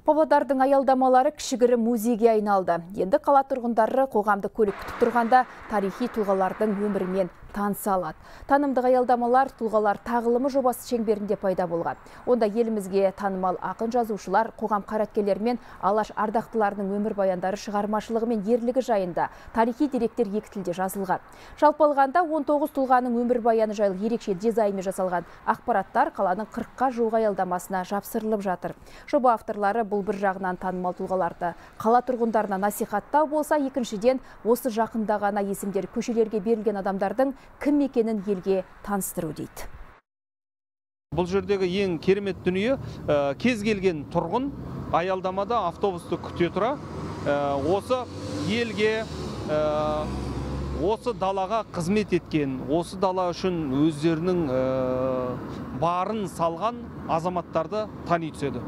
Павлодардың аялдамалары кішігірім музейге айналды. Енді қала тұрғындары қоғамдық көлік күтіп тұрғанда тарихи тұлғалардың өмірімен таныса алады. Танымдық аялдамалар «Тұлғалар тағылымы» жобасы шеңберінде пайда болған. Онда елімізге танымал ақын жазушылар, қоғам қайраткерлері мен Алаш ардақтыларының өмірбаяндары, шығармашылығы мен ерлігі жайында тарихи деректер екі тілде жазылған. Жалпы алғанда, 19 тұлғаның өмірбаяны жайлы ерекше дизайнмен жасалған ақпараттар қаланың 40-қа жуық аялдамасына жапсырылып жатыр. Жоба авторлары бұл бір жағынан танымал тұлғаларды қала тұрғындарына насихаттау болса, екіншіден, осы жақында ғана есімдері көшелерге берілген адамдардың кім екенін елге таныстыру дейді. Бұл жердегі ең керемет дүние: кез келген тұрғын аялдамада автобусты күте тұра осы елге, осы далаға қызмет еткен, осы дала үшін өздерінің барын салған азаматтарды тани түседі.